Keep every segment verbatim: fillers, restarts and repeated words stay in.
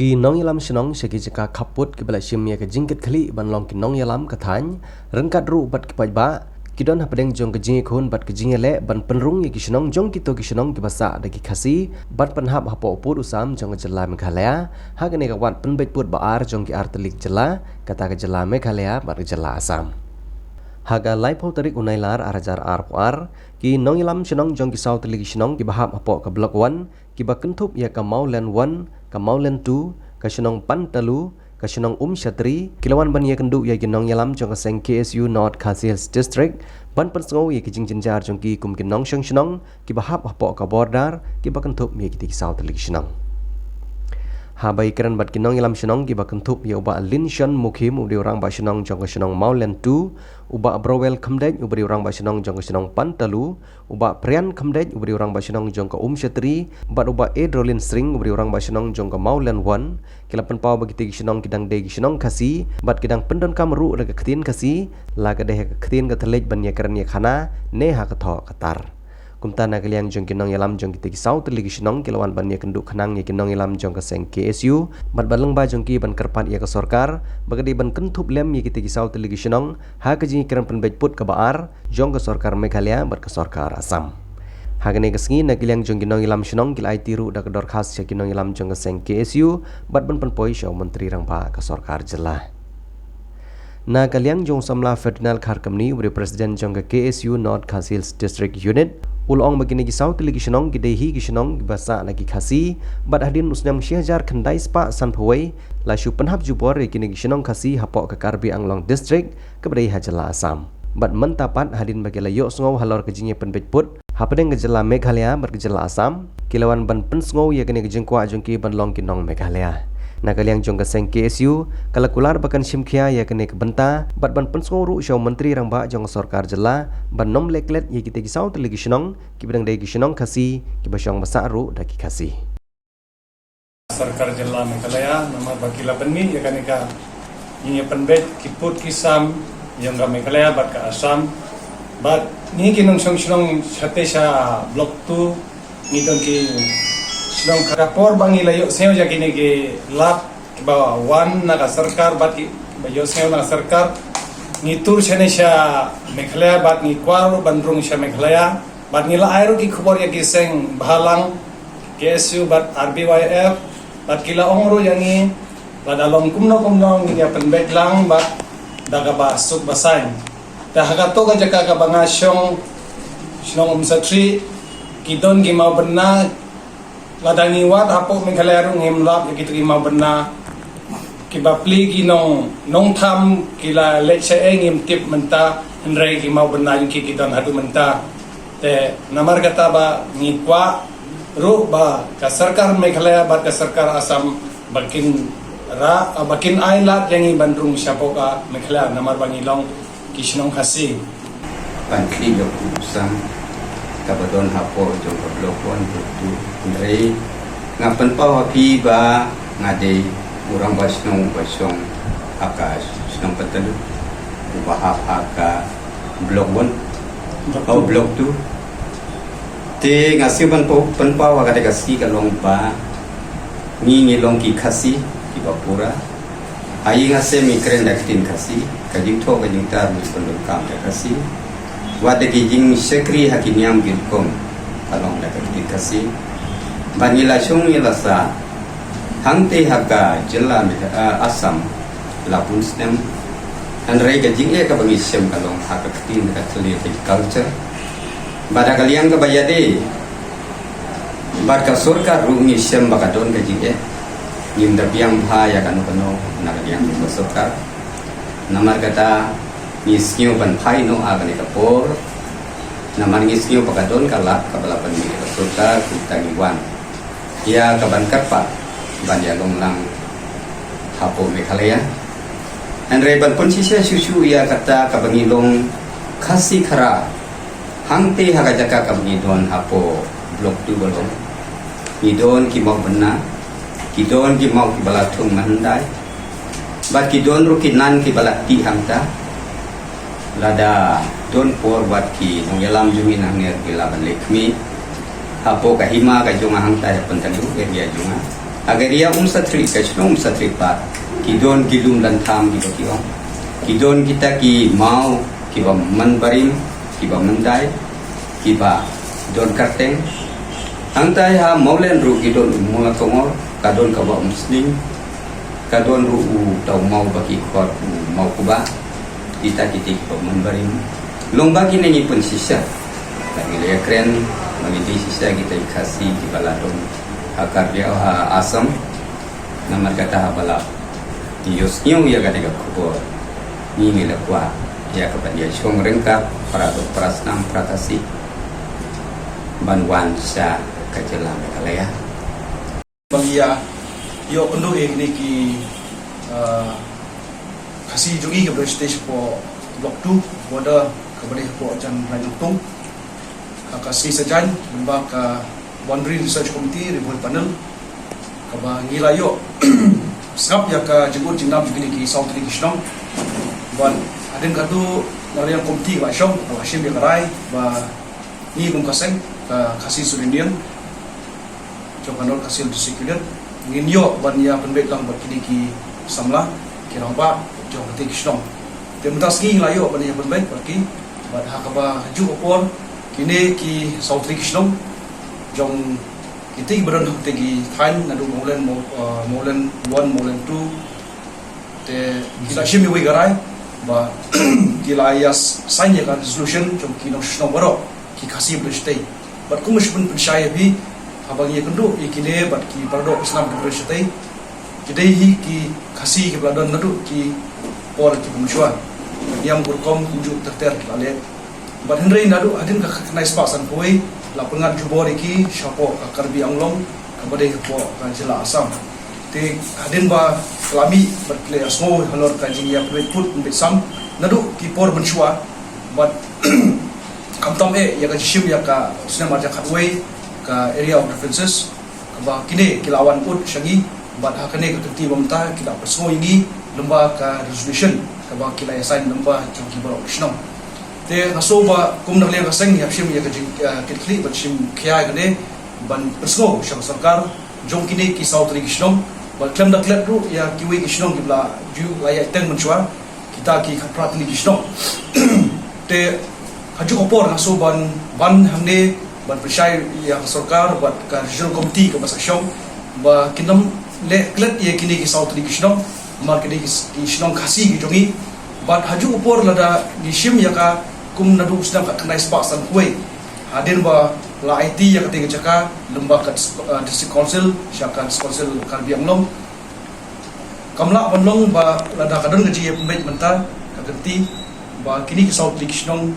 Ki nongïalam shnong sha ki jaka khappud kiba la shim ïa ka jingkitkhlieh ban long ki nongïalam ka thaiñ, ryngkat ruh bad ki paidbah, ki don hapdeng jong ka jingïakhun bad ka jingïaleh ban pynrung ïa ki shnong jong kito ki shnong kiba sah da ki Khasi ban pynhap hapoh u pud u sam jong ka jylla Meghalaya ha kane ka wat pynbeit pud ba ar jong ki artylli ki jylla, kata ka jylla Meghalaya bad ka jylla Assam. Ha ka laiphew tarik u Nailar ar hajar arphew ar, ki nongïalam shnong jong ki saw tylli ki shnong kiba hap hapoh ka Block One, kiba kynthup ïa ka Mawlyn One, ka Mawlyn Two, ka shnong Pantalu, ka shnong Umshatri, ki la wan ban ïakynduh ïa ki nongïalam jong ka seng K S U North Khasi Hills District ban pynsngew ïa ki jingjynjar jong ki kum ki nongshong shnong kiba hap hapoh ka border, kiba kynthup ïa kitei ki saw tylli ki shnong. Haba ïakren bad ki nongïalam shnong kiba kynthup ïa u Bah Lynshon Mukhim, uba dei u rangbah shnong jong ka shnong Mawlyn Two, u Bah Browell Khymdeit, uba dei u rangbah shnong jong ka shnong Pantalu, u Bah Prian Khymdeit, uba dei u rangbah shnong jong ka Umshatri, bad u Bah Edrolin Sring, uba dei u rangbah shnong jong ka Mawlyn One, ki la pynpaw ba kitei ki shnong ki dang dei ki shnong Khasi bad ki dang pyndonkam ruh da ka ktien Khasi, la ka dei ha ka ktien ka thylliej ban ïakren ïakhana ne ha ka thoh ka tar. Kumta, na ka liang jong ki nongïalam jong kitei ki saw tylli ki shnong ki la wan ban ïakynduh khnang ïa ki nongïalam jong ka seng K S U bad ba lyngba jong ki ban kyrpad ïa ka sorkar ba ka dei ban kynthup lem ïa kitei ki saw tylli ki shnong ha ka jingïakren pynbeit pud kaba ar jong ka sorkar Meghalaya bad ka sorkar Assam. Ha kane ka sngi, na ka liang jong ki nongïalam shnong ki la aiti ruh da ka dorkhas sha ki nongïalam jong ka seng K S U bad ban pynpoi sha u Myntri Rangbah ka sorkar jylla. Na ka liang jong u samla Ferdinand Kharkamni, uba dei u President jong ka K S U North Khasi Hills District Unit, u la ong ba kine ki saw tylli ki shnong ki dei hi ki shnong kiba sah na ki Khasi bad hadien u snem shi hajar khyndai spah sanphew wei la shu pynhap jubor ïa kine ki shnong Khasi hapoh ka Karbi Anglong District kaba dei ha jylla Assam. Bad mynta pat, hadien ba ki la ïohsngew halor ka jingïapynbeit pud hapdeng ka jylla Meghalaya bad ka jylla Assam, ki la wan ban pynsngew ïa kane ka jingkwah jong ki ban long ki nong Meghalaya. Na ka liang jong ka seng K S U, ka la kular ba kan shim khia ïa kane ka bynta bad ban pynsngew ruh sha u Myntri Rangbah jong ka sorkar jylla ban nym leh klet ïa kitei ki saw tylli ki shnong kiba dang dei ki shnong Khasi, kiba shong ba sah ruh da ki Khasi. Sorkar jylla Meghalaya, namar ba ki la pynmih ïa kane ka jingïapynbeit ki pud ki sam jong ka Meghalaya bad ka Assam. Bad ngi ki nongshong shnong shatei sha Block Two, ngi don ki shnong, ka por ba ngi la ïohsngew ïa kine ki lad kiba wan na ka sorkar bad kiba ïohsngew na ka sorkar, ngi tur shane sha Meghalaya bad ngi kwah ruh ban rung sha Meghalaya. Bad ngi la ai ruh ki khubor ïa ki seng bhalang, K S U bad R B Y F, bad ki la ong ruh ïa ngi, lada long kumno kumno ngin ïapynbeit lang bad da kaba suk ba saiñ. Te ha kato ka jaka kaba nga shong, shnong Umsatri, ki don ki mawbynna, lada ngi wad hapoh Meghalaya ruh ngim lap ïa kito ki mawbynna. Kiba plie ki nong, nongtham ki la leit shaei ngim tip mynta, hynrei ki mawbynna jong ki ki don haduh mynta. Te namar kata ba ngi kwah ruh ba ka sorkar Meghalaya bad ka sorkar Assam ba kin ra, ba kin ai lad ïa ngi ban rung shapoh ka Meghalaya, namar ba ngi long ki shnong Khasi. Ban khlieh ïa u pud u sam kaba don hapoh jong ka Block One, Block Two. Hynrei nga pynpaw ha phi ba nga dei u rangbah shnong uba shong ha ka shnong Pyntalu, uba hap ha ka Block One, Block Two. Block Two. Te nga sngew ban pynpaw ha kata ka sngi ka long ba ngi ngi long ki Khasi kiba pura. Ha ïing ha sem ngi kren da ka ktien Khasi, ka jingthoh ka jingtap ngi pyndonkam da ka Khasi. Wat da ki jingshakri ha ki niam ki rukom ka long da ka ktien Khasi. Bad ngi la shong ngi la sah hangtei ha ka jylla Megha-, ah, Assam la bun snem. Hynrei ka jingeh kaba ngi shem ka long ha ka ktien, ka thylliej, ka culture. Bad ha ka liang kaba ïadei bad ka sorkar ruh ngi shem ba ka don ka jingeh. Ngim da biang bha ïa kano kano na ka liang ka sorkar. Namar kata ngi sngew ban phai noh ha kane ka por. Namar ngi sngew ba ka don ka lad kaba la pynmih ïa ka sorkar, kumta ngi wan ïa ka ban kyrpad ban ïa long lang hapoh Meghalaya. Hynrei ban pynshisha shuh shuh ïa kata kaba ngi long Khasi Khara. Hangtei ha ka jaka kaba ngi don hapoh Block Two ba long, ngi don ki mawbynna, ki don ki maw kiba la thung mynhyndai, bad ki don ruh ki nan kiba la tih hangta. Lada don por wat ki nongïalam jong ngi nangne ruh ki lah ban leh khmih hapoh ka hima ka jong nga hangta ha Pyntalu area jong nga. Ha ka ri Umsatri, ka shnong Umsatri pat, ki don ki lum Langtham kiba ki ong. Ki don kita ki maw kiba man barim, kiba man dai, kiba don kyrteng. Hangtai ha Mawlem ruh ki don u Mula Tongor, ka don kaba Umsning, ka don ruh u Tau Maw ba ki khot u Maw Kuba. Kita kiti kiba man barim. Long ba kine ngi pynshisha. Ba ngi la ïakren, ba ngi dei shisha kita ki Khasi kiba la don ha Karbi, ha Assam. Namar kata haba la ngi ïohsngew ïa kata ka khubor, ngi ngi la kwah ïa ka ban ïashong ryngkat para doh para snam para Khasi ban wan sha ka jylla Meghalaya. Ba ngi ïa ïoh kynduh ïa kine ki, ah, Khasi jong ngi kiba dei sha shatei shapoh Block two border kaba dei hapoh Jan Rai Nongtung. Ha ka sngi Saitjaiñ, lyngba ka Boundary Research Committee, Review Panel, kaba ngi la ïoh sngap ïa ka jingud jingnam jong kine ki saw tylli ki shnong. Bad hadien katto, na liang committee ka la shong, ka la shim ïa ka rai ba ngi kum ka seng, ka Khasi Students' Union jong ka North Khasi Hills District Unit, ngin ïoh ban ïa pynbeit lang bad kine ki samla, ki rangbah jong kata ka shnong. Te mynta ka sngi la ïoh ban ïa pynbeit bad ki, bad ha kaba ha juh ka por, kine ki saw tylli ki shnong jong kiti kiba don ha kata ka thaiñ, naduh Mawlem, Maw-, ah, Mawlem one, Mawlem two, te ki la shim ïa ka rai ba ki la ïa sign ïa ka resolution jong ki nongshong shnong baroh ki Khasi ba dei shatei. Bad kumba shu pynshai ïa phi, haba ngi ïakynduh ïa kine bad ki para doh para snam kiba dei shatei, ki dei hi ki Khasi kiba la don naduh ki por kiba mynshuwa. Niam ka rukom kumjuh ter ter ki la leh. Bad hynrei naduh hadien ka khyndai spah sanphew wei la pynngat jubor ïa ki shapoh ka Karbi Anglong kaba dei hapoh ka jylla Assam. Te hadien ba ki la mih bad ki la ïasngew halor ka jingïapynbeit pud pynbeit sam naduh ki por mynshuwa, bad khamtam eh ïa ka jingshim ïa ka snem ar hajar khatwei, ka Area of Grievances, kaba kine ki la wan ud sha ngi, bad ha kane ka kynti ba mynta ki la pynsngew ïa ngi lyngba ka resolution kaba ki la ïa sign lyngba jong ki baroh ki shnong. Te nga sngew ba kum na liang ka seng ngi hap shim ïa ka jing, eh, kitkhlieh ban shim khia ïa kane, ban pynsngew sha ka sorkar jong kine ki saw tylli ki shnong, bad khlem da klet ruh ïa kiwei ki shnong kiba la ju la ïaid teng mynshuwa, kita ki khatphra tylli ki shnong. Te ha juh ka por nga sngew ban, ban hangne ban pynshai ïa ka sorkar bad ka regional committee kaba sa shong ba kin ym leh klet ïa kine ki saw tylli ki shnong, namar kine ki, ki shnong Khasi ki jong ngi. Bad ha juh ka por lada ngi shim ïa ka kum naduh u snem khatkhyndai spah sanphew wei, hadien ba la aiti ïa kata ka jaka lyngba ka dis-, uh, District Council sha ka District Council Karbi Anglong. Kam lah ban long ba lada ka don ka jingïapynbeit mynta, ka kynti ba kine ki saw tylli ki shnong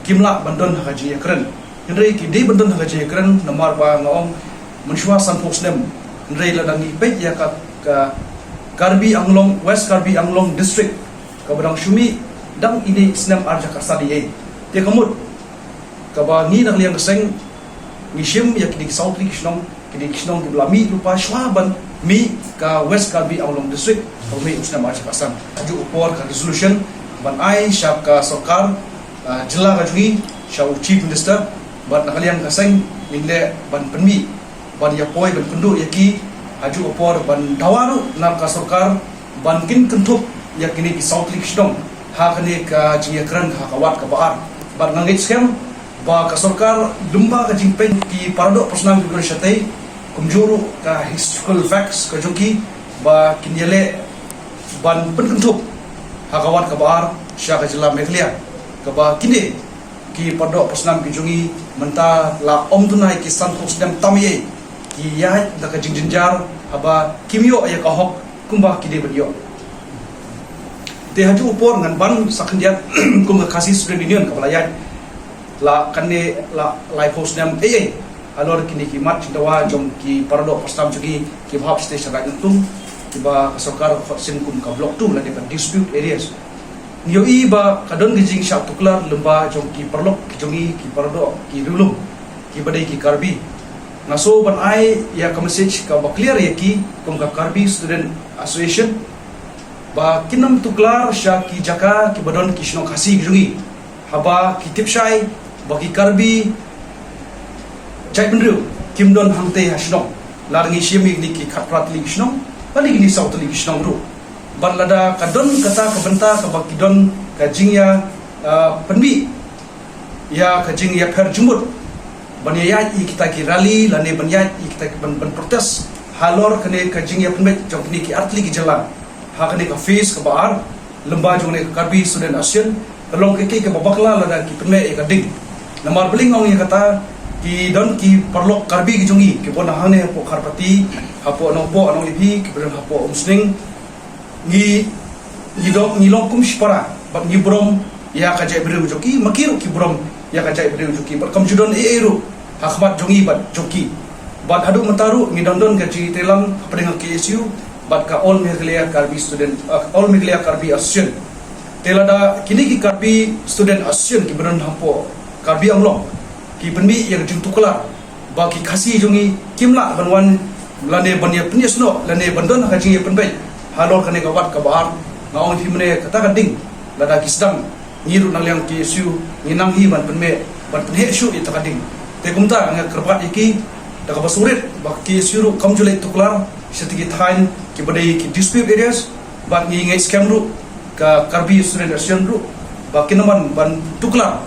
kim lah ban don ha ka jingïakren. Hynrei ki dei ban don ha ka jingïakren namar ba nga ong mynshuwa sanphew snem. Hynrei lada ngi peit ïa ka, ka Karbi Anglong, West Karbi Anglong District, kaba dang shu mih dang ine i snem ar hajar khatsan ïa. Te ka mut kaba ngi na ka liang ka seng ngi shim ïa kine ki saw tylli ki shnong, kine ki shnong kiba la mih lypa shuwa ban mih ka West Karbi Anglong District, kaba mih u snem ar hajar khatsan. Ha juh ka por ka resolution ban ai sha ka sorkar, ah, jylla ka jong ngi, sha u Chief Minister, bad na ka liang ka seng ngin leh ban pynmih ban ïa poi ban kynduh ïa ki ha juh ka por ban dawa ruh na ka sorkar ban kin kynthup ïa kine ki saw tylli ki shnong ha kane ka jingïakren ha ka wat kaba ar. Bad nga ngeit skhem ba ka sorkar, lyngba ka jingpeit ki para doh para snam kiba dei shatei, kumjuh ruh ka historical facts ka jong ki, ba kin ïaleh ban pynkynthup ha ka wat kaba ar sha ka jylla Meghalaya, kaba kine ki para doh para snam ki jong ngi mynta la ym duna ïa ki sanphew snem tam ïa, ki ïaid da ka jingjynjar haba kim ïoh ïa ka hok kumba ki dei ban ïoh. Te ha juh ka por ngan ban sa khyndiat kum ka Khasi Students' Union kaba la ïaid la kane la laiphew snem ei ei halor kine ki mat jingdawa jong ki para doh para snam jong ngi kiba hap shatei sha Raid Nongtung, kiba ka sorkar ka khot sien kum ka Block Two lane ka dispute areas. Ngi ïohi ba ka don ka jingshah tuklar lyngba jong ki paralok ki jong ngi, ki para doh, ki riewlum kiba dei ki Karbi. Nga sngew ban ai ïa ka message kaba clear ïa ki kum ka Karbi Student Association ba kin ym tuklar sha ki jaka kiba don ki shnong Khasi ki jong ngi, haba ki tip shai ba ki Karbi jaitbynriew kim don hangtei ha shnong. Lada ngi shim ïa kine ki khatphra tylli ki shnong, lane kine saw tylli ki shnong ruh. Bad lada ka don kata ka bynta kaba ki don ka jingïa, ah, pynmih ïa ka jingïapher jingmut ban ïa ïaid ïa kita ki rally lane ban ïaid ïa kita ki ban, ban protest halor kane ka jingïapynbeit jong kine ki artylli ki jylla ha kane ka phase kaba ar lem bad jong kane ka Karbi Student Association. Ka long kaei kaei kaba bakla lada ki pynmih ïa ka ding. Namar balei nga ong ïa kata, ki don ki paralok Karbi ki jong ngi kiba na hangne hapoh Kharpati, hapoh Nongpoh, Nongïaphie, kiba don hapoh Umsning. Ngi, ngi dong, ngi long kum shipara bad ngi burom ïa ka jaitbynriew jong ki, ma ki ruh ki burom ïa ka jaitbynriew jong ki, bad kam ju don ei ei ruh ha khmat jong ngi bad jong ki. Bad haduh mynta ruh ngi dang don ka jingïatreilang hapdeng ka K S U bad ka All Meghalaya Karbi Student, ah, All Meghalaya Karbi Association. Te lada kine ki Karbi Student Association kiba don hapoh Karbi Anglong ki pynmih ïa ka jingtuklar ba ki Khasi jong ngi kim lah ban wan lane ban ïa pynïasnoh lane ban don ha ka jingïapynbeit halor kane ka wat kaba ar, nga ong ïa phi mynne kata ka ding, lada ki sdang, ngi ruh na liang K S U ngi nang hi ban pynmih, ban pynheh shuh ïa kata ka ding. Te kumta nga kyrpad ïa ki da kaba sngewrit ba K S U ruh kam ju leit tuklar sha kita ki thaiñ kiba dei ki dispute areas, bad ngi ngeit skhem ruh ka Karbi Student Association ruh ba kin ym ban tuklar